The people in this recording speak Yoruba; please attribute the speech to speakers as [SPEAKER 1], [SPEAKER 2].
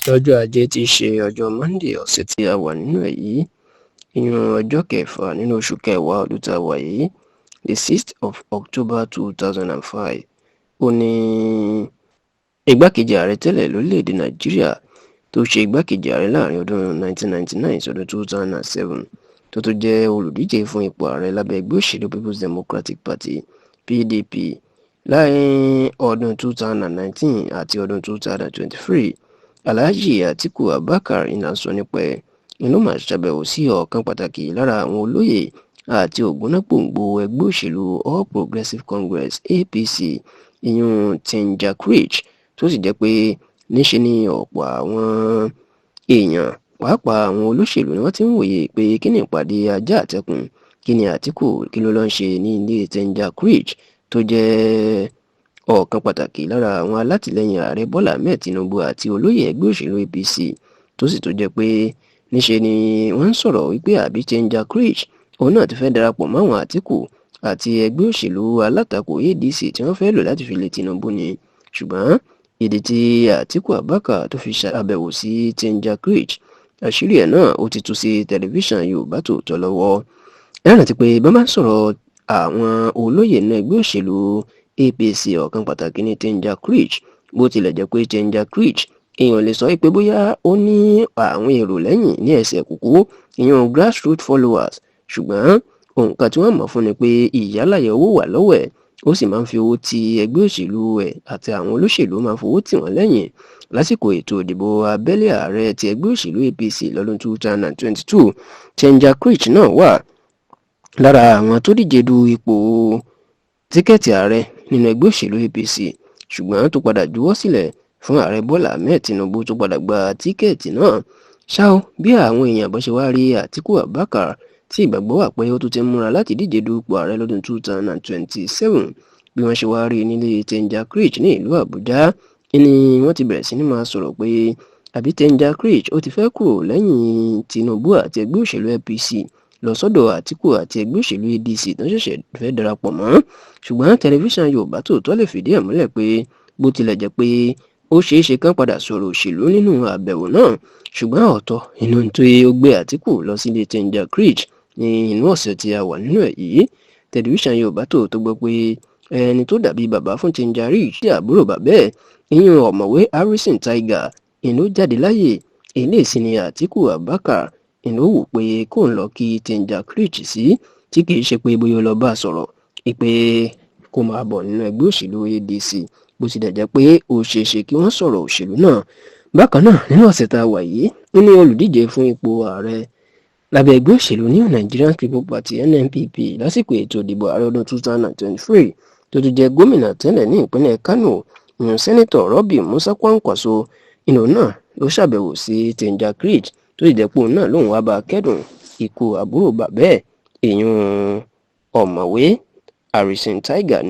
[SPEAKER 1] Lọ́jọ́ Ajé tí í ṣe ọjọ́ Monde ọ̀sẹ̀ tí a wà nínú ẹ̀ yìí, ìyún ọjọ́ kẹfà nínú oṣù kẹwàá ọdún tá a wà yìí, the 6th of October 2005, ó ní igbákejì ààrẹ tẹ́lẹ̀ lórílẹ̀‐èdè Nàìjíríà tó ṣe igbákejì ààrẹ láàrin ọdún 1999 sọdún 2007, tó tún jẹ́ olùdíje fún ipò ààrẹ lábẹ́ ẹgbẹ́ òṣèlú People's Democratic Party, PDP, láàrin ọdún 2019 àti ọdún 2023, Alhaji Atiku Abubakar iná sọ nípa ẹ̀, inú mà ṣàbẹ̀wò sí ọ̀kan pàtàkì lára àwọn olóyè àti ògúnnágbòǹgbò ẹgbẹ́ òṣèlú All Progressives Congress, APC, ìyún Tanja Kriich, tó sì jẹ́ pé níṣe ni ọ̀pọ̀ àwọn èèyàn, pàápàá àwọn olóṣèlú, ni wọ́n ti ń wòye pé kí ni ìpàdé ajá àtẹkùn, kí ni Àtíkù kí ló lọ́ọ́ ń ṣe ní ilé Tanja Kriich, tó jẹ́ ọ̀kan pàtàkì lára àwọn alátìlẹyìn ààrẹ Bọ́lá Ahmed Tinubu àti olóyè ẹgbẹ́ òṣèlú APC, tó sì tó jẹ́ pé níṣe ni wọ́n ń sọ̀rọ̀ wípé àbí Tanja Kriich òun náà ti fẹ́ darapọ̀ máwọn Àtíkù àti ẹgbẹ́ òṣèlú alátakò ADC tí wọ́n fẹ́ lò láti fi lé Tinubu ni. Ṣùgbọ́n ìdí tí Àtíkù Abubakar tó fi ṣàbẹ̀wò sí Tanja Kriich, àṣírí ẹ̀ náà ó ti tú sí tẹlifíṣàn Yorùbá Tòótọ́ lọ́wọ́. Ẹ rántí pé bá máa ń sọ̀rọ̀ àwọn olóyè inú ẹgbẹ́ òṣèlú APC, ọ̀kan pàtàkì ní Tanja Kriich. Bó tilẹ̀ jẹ́ pé Tanja Kriich, èèyàn lè sọ pé bóyá ó ní àwọn èrò lẹ́yìn ní ẹsẹ̀ kúkú, ìyẹn grassroots followers, ṣùgbọ́n nǹkan tí wọ́n mọ̀ fún ni pé ìyálàyẹ owó wà lọ́wọ́ ẹ̀, ó sì máa ń fi owó ti ẹgbẹ́ òṣèlú ẹ̀ àti àwọn olóṣèlú, máa ń fowó tì wọ́n lẹ́yìn. Lásìkò ètò ìdìbò abẹ́lé ààrẹ ti ẹgbẹ́ òṣèlú APC lọ́dún 2022, Tanja Kriich náà wà lára àwọn tó díje du ipò tíkẹ́ẹ̀tì ààrẹ nínú ẹgbẹ́ òṣèlú APC, ṣùgbọ́n tó padà juwọ́ sílẹ̀ fún ààrẹ Bọ́lá Ahmed Tinubu, tó padà gba tíkẹ́ẹ̀tì náà. Ṣá o, bí àwọn èèyàn bó ṣe wá rí Àtíkù Abubakar, tí ìgbàgbọ́ wà pé ó tún ti ń múra láti díje du ipò ààrẹ lọ́dún 2027, bí wọ́n ṣe wá rí nílé Tanja Kriich ní ìlú Àbújá ni wọ́n ti bẹ̀rẹ̀ sí ní máa sọ̀rọ̀ pé àbí Tanja Kriich ó ti fẹ́ kúrò lẹ́yìn Tinubu àti ẹgbẹ́ òṣèlú APC lọ sọ́dọ̀ Àtíkù àti ẹgbẹ́ òṣèlú ADC tó ṣẹ̀ṣẹ̀ fẹ́ darapọ̀ mọ́. Ṣùgbọ́n tẹlifíṣàn Yorùbá Tòótọ́ lè fìdí ẹ̀ múlẹ̀ pé bó tilẹ̀ jẹ́ pé ó ṣeé ṣe kán padà sọ̀rọ̀ òṣèlú nínú àbẹ̀wò náà, ṣùgbọ́n ọ̀tọ̀ inú tó ó gbé Àtíkù lọ sílé Tanja Kriich ní inú ọ̀sẹ̀ tí a wà nínú ẹ̀ yìí. Tẹlifíṣàn Yorùbá Tòótọ́ gbọ́ pé ẹni tó dàbí bàbá fún Tanja Kriich jẹ́ àbúrò bàbá ẹ̀, ìyún ọ̀mọ̀wé Harrison Tiger, ìlú jáde láyè. Eléyìí ni Àtíkù Abubakar ìlú wò pé kóun lọ kí Tanja Kriich sí, tí kì í ṣe pé bóyá ó lọ bá a sọ̀rọ̀ pé kó máa bọ̀ nínú ẹgbẹ́ òṣèlú ADC, bó tilẹ̀ jẹ́ pé ó ṣeé ṣe kí wọ́n sọ̀rọ̀ òṣèlú náà. Bákan náà, nínú ọ̀sẹ̀ tá a wà yìí nínú, olùdíje fún ipò ààrẹ lábẹ́ ẹgbẹ́ òṣèlú New Nigerian People Party, NNPP, lásìkò ètò ìdìbò ààrẹ ọdún 2023, tó tún jẹ́ gómìnà tẹ́lẹ̀ ní ìpínlẹ̀ Kano, ìyún Senator Rabiu Musa Kwankwaso, inú náà ló ṣàbẹ̀wò sí Tanja Kriich, tó sì jẹ́ pé òun náà lòun wá bá a kẹ́dùn ikú àbúrò bàbá ẹ̀, ìyún ọ̀mọ̀wé Harrison Tiger.